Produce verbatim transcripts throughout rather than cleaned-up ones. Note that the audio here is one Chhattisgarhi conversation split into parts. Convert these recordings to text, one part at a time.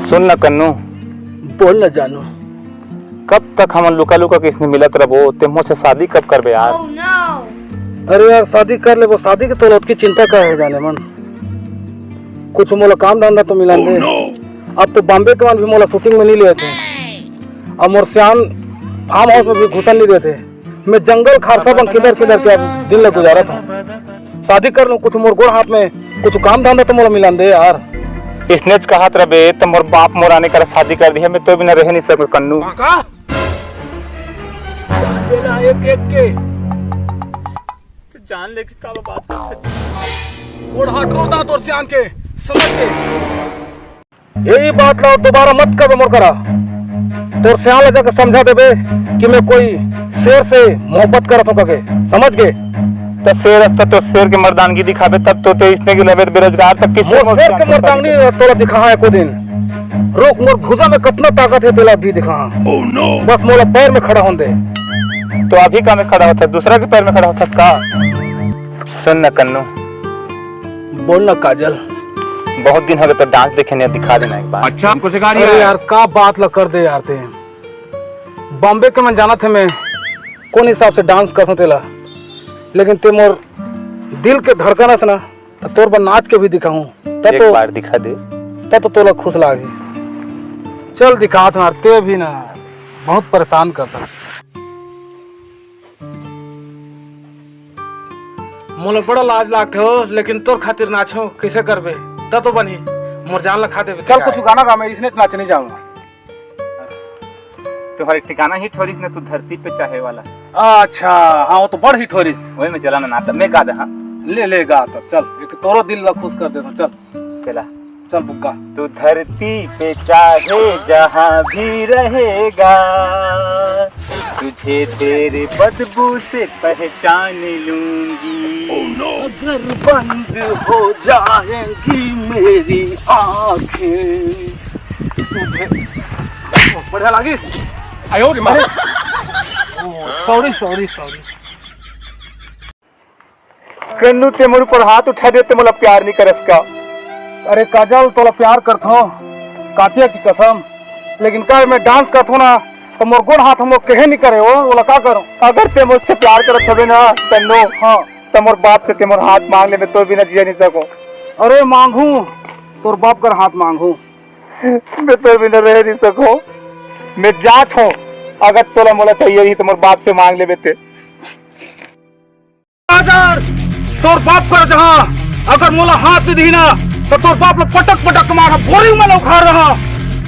सुन न कन्नू। बोल न जानू। कब तक हमन लुका लुका के इसने मिलत रबो? ते मोर से शादी कब करबे यार? अरे यार, शादी कर लेबो, शादी के तो ओतकी चिंता का हे जाने मन। कुछ मोला काम धंधा तो मिलन दे। अब तो बॉम्बे के मन भी मोला शूटिंग में नहीं लेते, अब मोर सियान फार्म हाउस में भी घुसन नहीं देते। मैं जंगल खारसा बन किधर किधर के अब दिन ल गुजारत हूँ। शादी कर लूँ, कुछ मोर गोड़ हाथ में कुछ काम धंधा तो मोला मिलन दे यार। इसने च कहत रबे त मोर बाप मोर आने करा शादी कर दिया, मैं तो बिना रह नहीं सकूँ कन्नू। का? जान लेना एक एक के। तो जान लेके का बात करथे? गोड़ हाथ तोड़ दा तोर सियान के, समझ के। यही बात ला दोबारा मत करबे मोर करा। तोर सियान ला जाके समझा देबे कि मैं कोई शेर से मोहब्बत करत हूँ कके, समझ गे? त शेर हस त तो शेर के मर्दानगी दिखाबे, तब तो ते इसने के लेबे बेरोजगार, तक किस मोर शेर के मर्दानगी तोला दिखा है को दिन। रुक, मोर भुजा में कतना ताकत है, तेला भी दिखा। बस मोला पैर में खड़ा होन दे। तो अभी का में खड़ा होता, दूसरा के पैर में खड़ा होता का? सुन न कन्नू। बोल ना काजल। बहुत दिन हो गए तो डांस देखे नहीं, दिखा देना एक बार। अच्छा, हमको सिखा रही अरे है। यार, का बात ला कर दे यार ते। बॉम्बे के मन जानत हे मैं कोन हिसाब से डांस करथों तेला, लेकिन ते मोर दिल के धड़कन हस ना, त तोर बर नाच के भी दिखाहूँ। त एक तो, बार दिखा दे। त तो तोला खुश लागे। चल दिखात हूँ यार, ते भी ना बहुत परेशान करता। मोला बड़ा लाज लागथे हो, लेकिन तोर खातिर नाचो, कइसे करबे? त तो बनही, मोर जान ला खा देबे। चल, कुछ गाना गा, मैं इसने नाच नहीं जाऊंगा। तुम्हारे ठिकाना ही ठोरिस न तू धरती पे चाहे वाला। अच्छा, हाँ, वो तो बड़ ही ठोरिस। वही में चला ना, ना, मैं गा दे, हाँ। ले, ले, गा तो, चल, एक तोरो दिल ला खुश कर दे तो, चल। चला। चल बुग्गा। तू धरती पे चाहे जहाँ भी रहेगा, तुझे तेरे बदबू से पहचान लूंगी। अगर बंद हो जाएंगी मेरी आंखें, तुझे बढ़िया लागी। आयो रे मारे। Sorry, sorry, sorry. कन्नू, ते मोर ऊपर हाथ उठा दे, ते मोला प्यार नहीं करस का? अरे काजल, तोला प्यार करथो, कातिया की कसम, लेकिन का मैं डांस करथो ना, तो मोर गोड़ हाथ हम लोग कहे नहीं करे हो, बोला का करो? अगर ते मुझसे प्यार करत हवे ना कन्नू, हाँ। तो मोर बाप से ते मोर हाथ मांग ले, मैं तो बिना जिया नहीं सकूं। अरे मांगू, तोर बाप कर हाथ मांगू। मैं तो बिना रह नहीं सकूं। मैं जात हूँ, अगर तोला मोला चाहिए ही तो मोर बाप से मांग ले बेटे। काजल, तोर बाप कर जहाँ अगर मोला हाथ नहीं दी ना, तो तोर बाप ला पटक पटक के मार, बोरी में उखाड़ रहा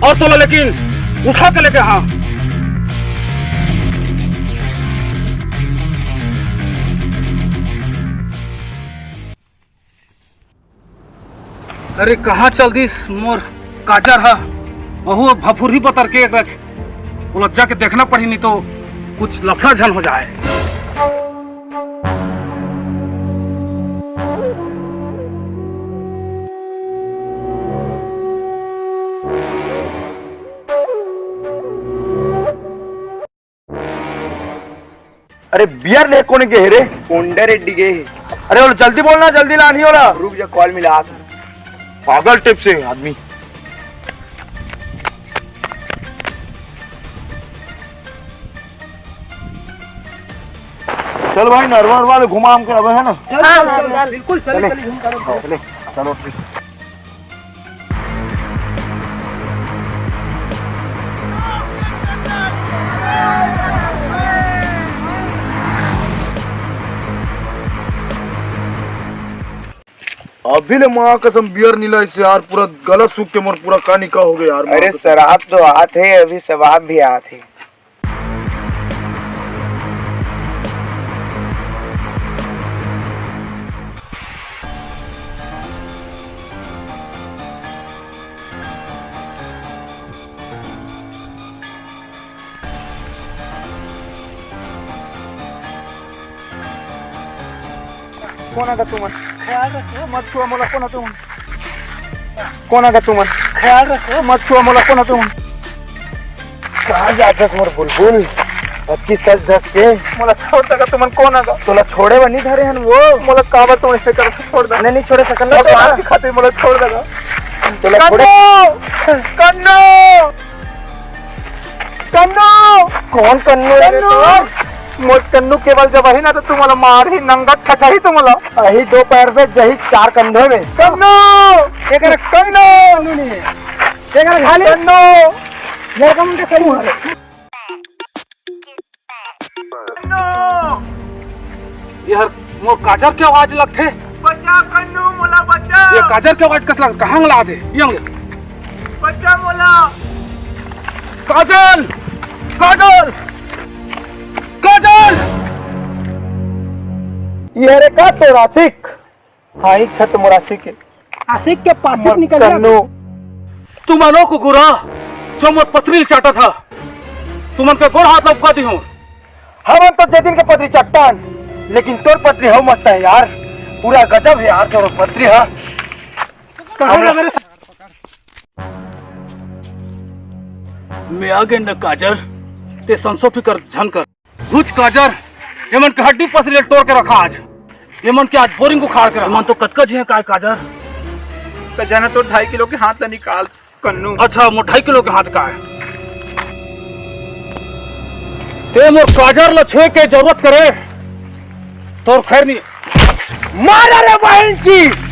और तोला लेकिन उठा के लेके हाँ। अरे कहाँ चल दिस मोर काजल हा? वहू भफुरही पतर के एक रच। वो लज्जा के देखना पड़ी, नहीं तो कुछ लफड़ा झन हो जाए। अरे बियर ले कोन गे हे रे? कोंडा रेड्डी गे हे। अरे वो जल्दी बोलना, जल्दी लानी होला। रुक जा, कॉल मिला। पागल टाइप से आदमी। चल भाई, नरवा नरवा ले घुमा हमके अबे, है ना? चल, हाँ, चल, हाँ, चल, हाँ। बिल्कुल, चल, चले। चल, घूम कर। हाँ, चले। चलो ठीक। अभी ले माँ कसम बियर नी लाइस यार, पूरा गला सूख के मोर पूरा कानी का हो गया यार। अरे शराब तो आत है, अभी शबाब भी आत है। कोन आगा तुमन? ख्याल रखो, मत छुआ मोला, कोन आगा तुमन? कोन आगा तुमन? ख्याल रखो, मत छुआ मोला, कोन आगा तुमन? कहाँ जाथस मोर बुलबुल? अतकी सज धज के। मोला छोड़ दगा तुमन, कोन आगा? तोला छोड़े बर नहीं धरे हन वो। मोला काबर तुम ऐसे कर छोड़ दगा? नहीं, नहीं छोड़े सकन ना तोला। खातिर मोला छोड़ दगा। चलो, कन्नू! कन्नू! कन्नू! कौन कन्नू है रे कन्नू! तोर? मोर कन्नू केवल जब आही ना, तो तू मोला मारही, नंगत खटाही तू मोला। अही दो पैर में, जही चार कंधे में। कन्नू! एकर कन्नू! कन्नू नहीं है। एकर खाली कन्नू! लड़का मन के कन्नू है। कन्नू! यार, मोर काजर के आवाज लगथे। बचा कन्नू, मोला बचा। ये काजर के आवाज कस लग, कहाँ ला दे? ये ले। बचा मोला। काजल! काजल! काजल! ये रे का तोर आशिक? हाँ, इच्छा तो मोर आशिक के। आशिक के पासिक मोर निकल गया। कन्नू। तुमनो कुकुरा, जो मोर पतरी ल चाटत हा, तुमन के गोड़ हाथ लपका दी हूँ। हमन तो जे दिन के पतरी चट्टान, लेकिन तोर पतरी हव मस्त है यार, पूरा गजब है यार तोर पतरी हा। कहाँ अरे रे मेरे सा- मैं आ गए न काजर, ते संसो फिकर झन कर। रुच काजर, एमन के हड्डी पसरी ल टोर के रखा आज। एमन के आज बोरिंग उखाड़ के रखा। एमन तो कतका झिन हे काय काजर? त जाना तो ढाई किलो के हाथ ला निकाल कन्नू। अच्छा, मोर ढाई किलो के हाथ का हे। ते मोर काजर ल छुए के जरूरत करे, तोर खैर नहीं। मार रे बहन की।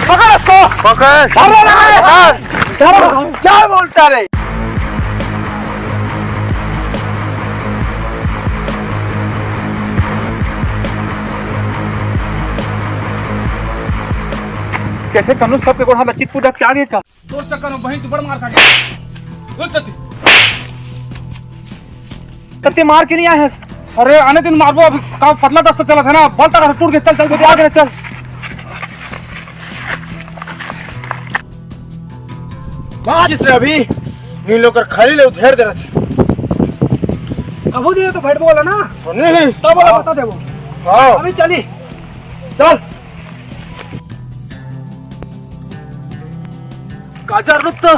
पकड़ उसको। पकड़। अरे, अरे, अरे, क्या बोलता रे? कैसे कन्नू सबके गोड़ हाथ चित पूजा क्या गे का? तोर चक्कर में बहिन तू बड़ मार खा गया। बोल सती। कत्ते मार के नहीं आए हैं? अरे आने दिन मारबो, अभी काम पतला दस्त चलत है ना, बलता कर टूट के चल, चल, चल, आगे चल। बात इस रे अभी, इन लोग कर खरी ले उधेर दे रहे थे। कबू दिए तो बैठ बोला ना। तो नहीं। तब बोला बता देबो। हाँ। अभी चली। चल। काजर रुक तो।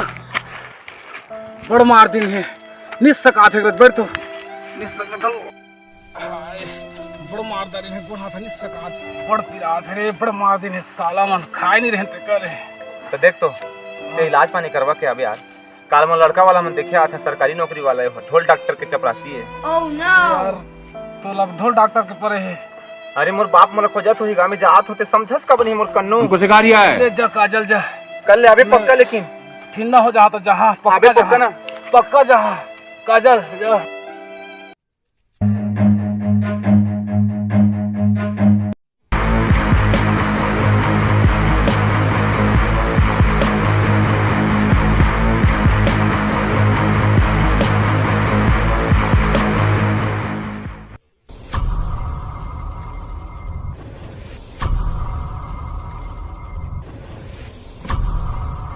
बड़ मार दिन हे। निस सकात हे, बैठ तो। निस सकात हे। हाय, बड़ मार डारे हे, गोड़ हाथ निस सकात। बड़ पिरात हे रे, बड़ मार दिन हे, साला मन खाए नहीं रहते करे। तो देख तो, ते इलाज पानी करवा के अब यार। काल में लड़का वाला मन देखे आथे, सरकारी नौकरी वाला हे, ढोल डॉक्टर के चपरासी हे। Oh no! यार, तो लब ढोल डॉक्टर के परे हे। अरे मोर बाप मोला खोजत होही, गाँव में जात होते, समझस का बनी मोर कन्नू। हमको सिखा रिया है। ले जा काजल जा। कर ले अबे पक्का, लेकिन ठिन्ना हो जहाँ तो जहाँ, पक्का अबे पक्का जहाँ। ना। पक्का जहाँ, काजल जा।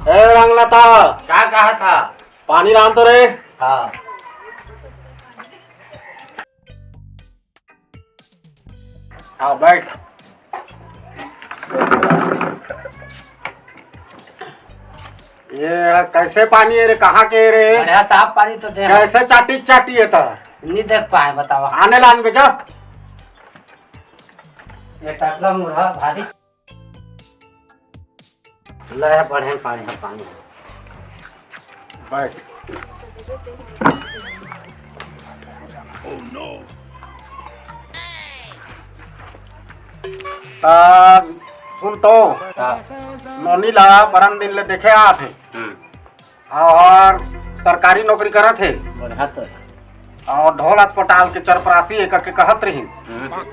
ए रंगलता, का कहा था? पानी लान तो रे। हाँ। आओ बैठ। ये कैसे पानी है रे, कहाँ के रे? बढ़िया साफ पानी तो दे। कैसे चाटी चाटी है तो? नहीं देख पाए, बतावा। आने लान बेटा। ये टकला मुरहा भारी। ले, बढ़िया पानी है, पानी है। बैठ। आ, सुन तो, हाँ। नोनी ला बरन दिन ले देखे आत हे। हम्म। और सरकारी नौकरी करत हे। बढ़िया तो है। और ढोल अस्पताल के चपरासी हे कके कहत रहिन। हम्म।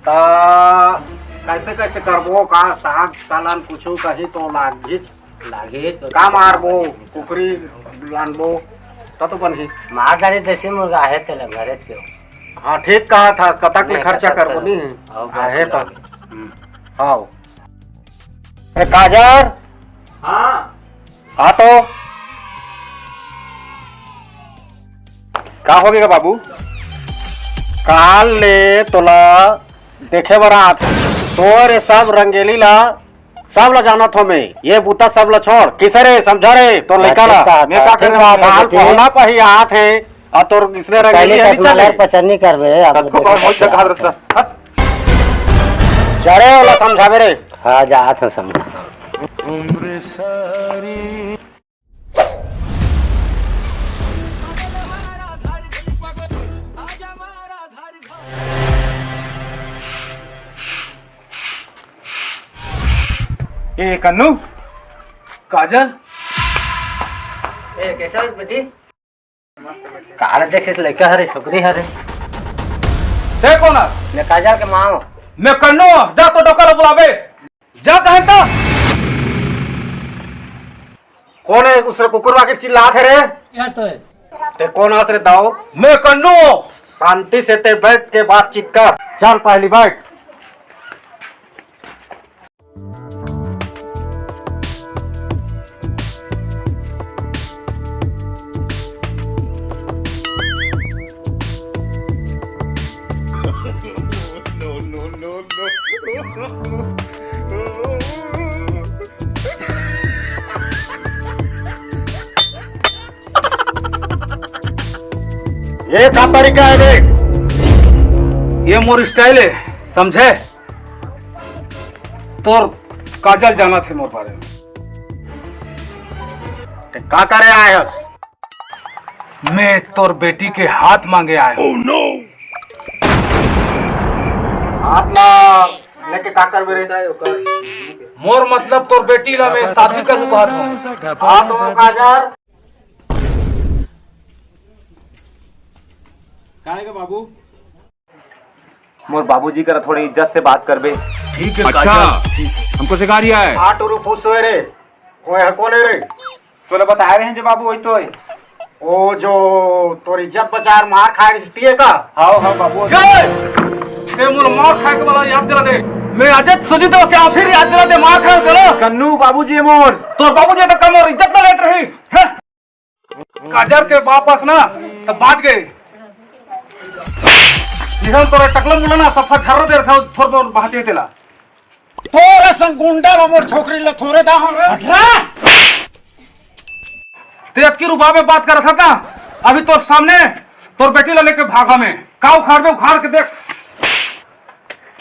त कैसे कैसे करबो का, साग सालन कुछू कही तो लागीच। लागीच। का मारबो, कुकरी लानबो, त तो बनही। मार डारे देसी मुर्गा हे तेला घरेच के। हाँ, ठीक कहा था, कतक ले नहीं, खर्चा कतक करबो करो। नहीं। आओ, आओ। हम्म। आओ। ए, काजर। हाँ। हाँ तो का होगे गा बाबू? काल ले तोला देखे बर आत हे। तोर ये सब रंगेली ला, सब ला जानत हो मैं। ये बूता सब ला छोड़। किसे रे, समझा रे तोर लइका ला। मैं का करे? काल पहुना पही आत हे, अउ तोर इसने रंगेली हली चले। पचन्नी करबे, अब कतको बार मोर जगह रस्ता। हट। जरे ओला समझाबे रे। हाँ, जात हे समझा। ए कन्नू, काजल। ए, कैसा है बेटी? काला देखे से लइका हरे, छोकरी हरे। ते कोन हस? मैं काजल के माँ हूँ। मैं कन्नू हूँ, जा तो डोका ला बुलाबे। जा कहे तो। कोन हे दूसरे कुकुर वाकिर चिल्लात हे रे? यार तो है। ते कोन हस रे दाऊ? मैं कन्नू हूँ। शांति से ते बैठ के बातचीत कर। चल पहली बैठ। ये का तरीका हे बे? ये मोर style हे, समझे? तोर काजल जानत हे मोर बारे में। ते का करे आए हस? मैं तोर बेटी के हाथ मांगे आए हूँ। हाथ ला लेके का करबे रे? मोर मतलब तोर बेटी ला मैं शादी करूँ कहत हूँ। हाँ तो काजल। काहे के बाबू? मोर बाबूजी करा थोड़ी इज्जत से बात करबे। ठीक है अच्छा, काजल, ठीक है। हमको सिखा रिया है। आ टुरू फुस होए रे, कोई है कोन हे रे? तोला बताए रहे जे बाबू, वही तो है। ओ जो तोर इज्जत बचाए मार खाए रिहिस ते का? हाँ, हाँ बाबू। ए! ते मोला मार खाए के वाला याद दिला दे। मैं अजय सुजीत हूँ, क्या फिर याद दिला दे, मार खाए वाला? कन्नू बाबूजी हे मोर। तोर बाबूजी हे तो कम और इज्जत ला लेत रही। हैं? काजल के बाप हस ना, त बाच गे। इधर तोरा टकला मुला ना, सफा झर्रा दे रखा, थोर बहुत बाचे तेला। तोरे संग गुंडा ला मोर छोकरी ला थोरे दा हो रे। हट रे। ते अतकी रुबाब में बात करत हस ना, अभी तोर सामने तोर बेटी ला लेके भागा मैं। का उखाड़बे, उखाड़ के देख।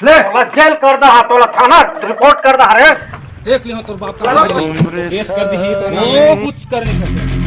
ले। तोला जेल कर दा हा, तोला थाना रिपोर्ट कर दा हा रे। देख लियो तोर बाप का केस कर दी ही तो वो कुछ कर नहीं सकते।